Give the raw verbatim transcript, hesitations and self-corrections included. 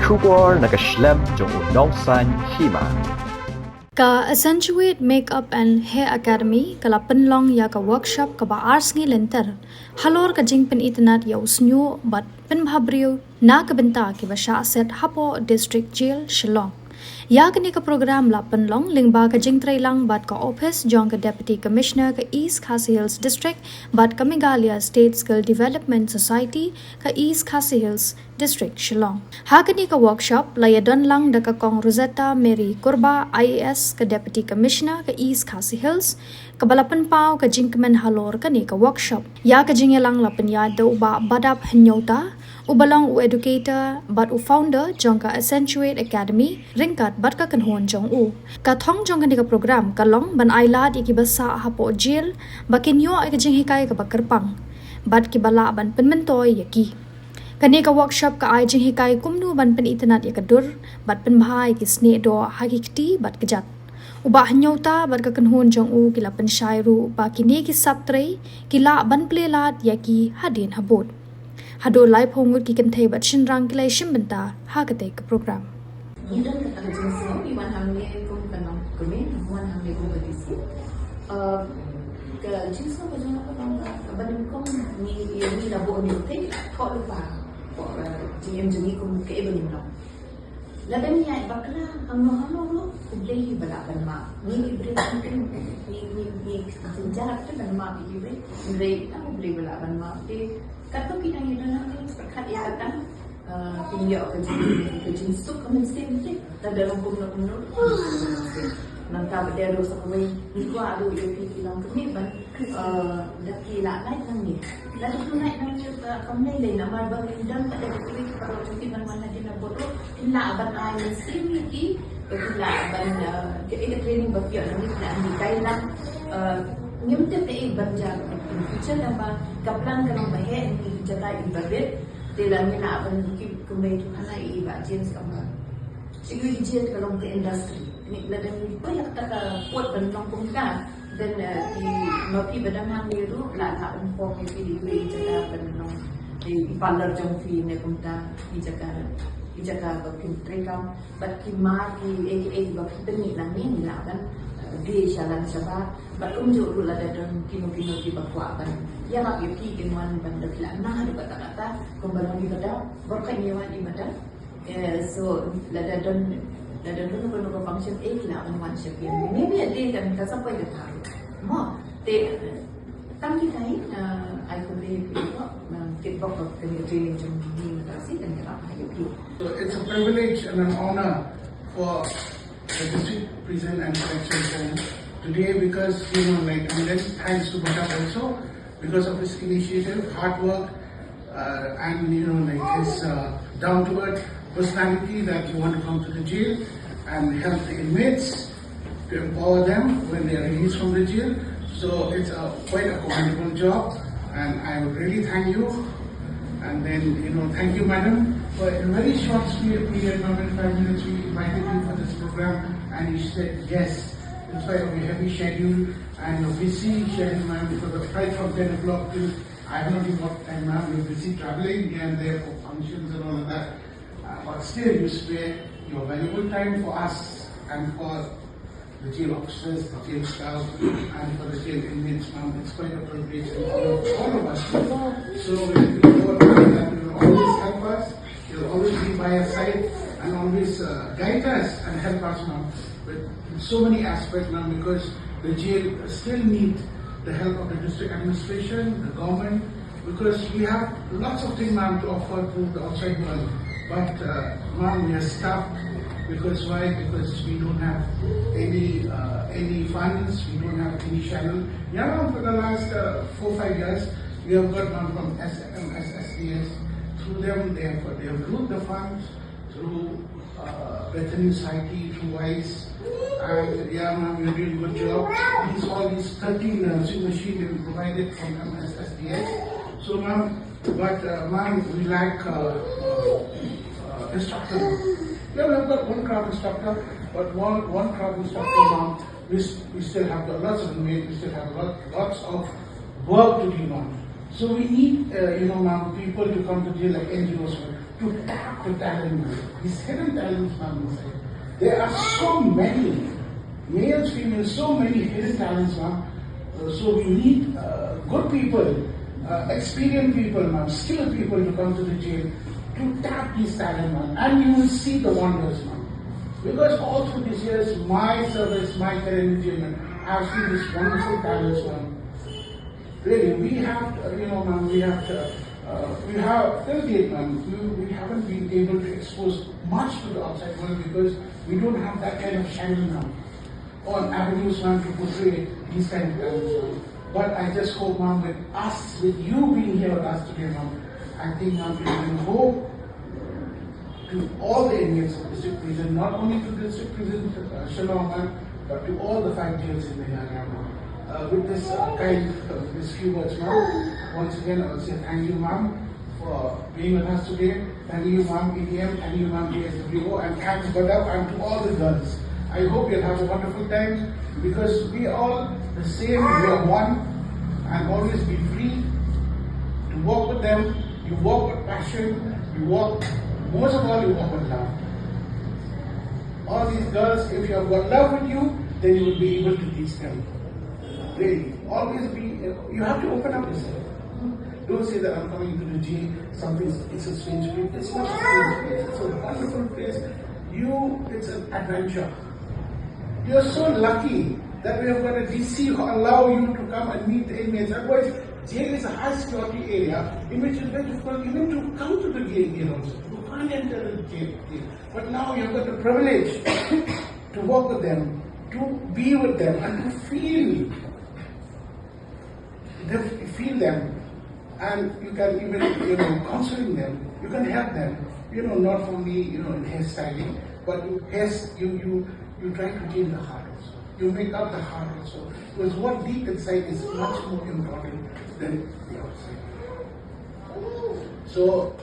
Khubor na ka shlem jong u nongsaiñ hima. Ka Accentuate Makeup and Hair Academy ka la pynlong ïa ka workshop kaba ar sngi lynter halor ka jingpynitynnad ïa u shñiuh bad pynbha briew na ka bynta kiba shah set hapoh District Jail Shillong. Ïa kane ka program la pynlong lyngba ka jingtreilang bad ka ophis jong ka Deputy Commissioner ka East Khasi Hills District bad ka Meghalaya State Skill Development Society ka East Khasi Hills District Shillong. Ha kane ka workshop la ïadon lang da ka Kong Rosetta Mary Kurbah, I A S, ka Deputy Commissioner ka East Khasi Hills, kaba la pynpaw ka jingkmen halor kane ka workshop. Ïa ka jingïalang la pynïaid da u Bah Badap Hynñiewta, uba long u educator bad u founder jong ka Accentuate Academy, ryngkat bad ka kynhun jong u. Ka thong jong kane ka program ka long ban ai lad ïa kiba sah hapoh jail ba kin ïoh ïa ka jinghikai kaba kyrpang bad kiba lah ban pynmyntoi ïa ki. Kane ka workshop ka ai jinghikai kumno ban pynitynnad ïa ka dur bad pynbha ïa ki snieh doh ha ki kti bad kjat. U Bah Hynñiewta bad ka kynhun jong u ki la pynshai ruh ba kine ki saptrei ki lah ban plie lad ïa ki hadien habud. Haduh laiphew ngut ki kynthei bad shynrang ki la ïashim bynta ha katei ka program. Ngi don kata ka jingsngew, ngi wan hangne kum ka nongkmie, ngi wan hangne kum ka D C. Uh, ka jingsngew ka jong nga ka long ba, ba nyngkong ngi, ngi la buh ngi te, thoh lypa, thoh, uh, jingim jong ngi kum kaei ba ngin long. Lada ngi ïaid bakla hangno hangno ruh, U Blei hi ba lah ban map. Ngi ngi briew ngi, ngi, ngi, ngi jynjar te ban map ïa kiwei, hynrei tang U Blei ba lah ban map. Te katto ki dang ïa don hangne, pyrkhat ïa kata. Ah, pynïoh ka jing, ka jingsuk ka mynsiem te. Lada long kumno kumno, nangta ba dei ruh sa kawei, ngi kwah ruh ïa phi ki longkmie ban, ah, da phi lah lait nangne. Lada phi lait nangne, ah, kam lei lei namar ba ngi don pat da kiwei ki paralok jong phi ban wan hadien habud ruh, phin lah ban ai mynsiem ïa ki, ba phin lah ban, ah, ka, ka training ba phi ïoh nangne phin lah ban hikai lang. Ah, ngim tip ei ban jia in future, namar ka plan ka long ba heh, ngi jaka iba rit. Te lada ngi lah ban ki kumne ki phana i Bah James, ka ba. Security jail ka long ka industry. Ngi lada ngi poi ïa kata ka pud ban long kumta. Then, eh, i ma phi ba dang hangne ruh la lah ban pom ïa phi dei i jaka ban long i parlor jong phi ne kumta i jaka, i jaka ba phin treikam. Bad ki mar ki ei ei ba phi pynmih nangne ngi lah ban, eh, die shalan shabar. Bad kumjuh ruh lada don kino kino kiba kwah ban ïarap ïa phi kin wan ban da phi lah nang haduh katta katta kumba long i Madam. Bor ka ngi wan i Madam. Eh, so lada don, lada don kano kano ka function, eh, ki lah ban wan sha phi. Maybe a day kan ka sa poi ka thaw. Mo, te, tang ki tai, uh, ai khublei ïa phi, uh, kit bok bok kane ka training jong ngi mynta shi kan ïarap ha ïa phi. So it's a privilege and an honor for the District Prison and Correction Center today because, you know, like, and then thanks to Madam also because of his initiative, hard work, uh, and, you know, like, his, uh, down-to-earth personality that you want to come to the jail and help the inmates to empower them when they are released from the jail. So it's a, quite a commendable job, and I would really thank you. And then, you know, thank you, madam, for a very short period, not even five minutes, we invited you for this program, and you said yes. In spite of your heavy schedule and your busy schedule, ma'am, because of right from ten o'clock till, I don't know what time, ma'am, you're busy traveling here and there for functions and all of that. Uh, but still, you spare your valuable time for us and for the jail officers, the jail staff, and for the jail inmates, ma'am. It's quite a privilege and honor for all of us. So we look forward to that. You will always help us. You'll always be by our side and always, uh, guide us and help us, ma'am, with so many aspects, ma'am, because the jail still need the help of the district administration, the government, because we have lots of things, ma'am, to offer to the outside world. But, uh, ma'am, we are stuck. Because why? Because we don't have any, uh, any funds, we don't have any channel. Yeah, ma'am, for the last, uh, four, five years, we have got, ma'am, from S M S S D S. Through them, they have, they have route the funds through, uh, Bethany Society, through WISE. And yeah, ma'am, you're doing a good job. These, all these thirteen, uh, sewing machines have been provided from M S S D S. So, ma'am, but, uh, ma'am, we lack, uh, uh, uh, instructor. Yeah, we've got one craft instructor, but one, one craft instructor, ma'am, we, s- we still have got lots of inmates, we still have lot, lots of work to be done. So we need, uh, you know, ma'am, people to come to jail like N G Os to tap Talent, man. These hidden talents, man. There are so many males, females, so many hidden talents, man. Uh, so we need uh, good people, uh, experienced people, man, skilled people to come to the jail to tap these talents, man. And you will see the wonders, man. Because all through these years, my service, my career in jail, man, I've seen these wonderful talents, man. Really, we have, uh, you know, man, we have, uh, uh, we have, till date, man, we, we haven't been able to expose much to the outside world because we don't have that kind of channel now on avenues, man, to portray these kind of talents, man. But I just hope, man, with us, with you being here with us today, man, I think, man, we can hope to all the inmates of district prison, not only to district prison uh, Shillong, man, but to all the five jails in Meghalaya, man. Uh, with this uh, kind, uh, this few words, ma'am, once again I will say thank you, ma'am, for being with us today. Thank you, ma'am, A D M, thank you, ma'am, D S W O, and thanks, Badap, and to all the girls. I hope you'll have a wonderful time because we all the same, we are one, and always be free to walk with them. You walk with passion, you walk, most of all, you walk with love. All these girls, if you have got love with you, then you will be able to teach them. Really, always be, you have to open up yourself. Don't say that I'm coming to the gym, something, it's a strange place. It's not a strange place, it's a wonderful place. You, it's an adventure. You're so lucky that we have got a D C who allow you to come and meet the inmates. Otherwise, jail is a high security area in which it's very difficult even to come to the jail also. You can't enter the jail. But now you've got the privilege to walk with them, to be with them, and to feel them, feel them, and you can even, you know, counseling them. You can help them, you know, not only, you know, in hairstyling, but you, you, you, you try to change the heart also. You make up the heart also. Because what deep inside is much more important than the outside. So,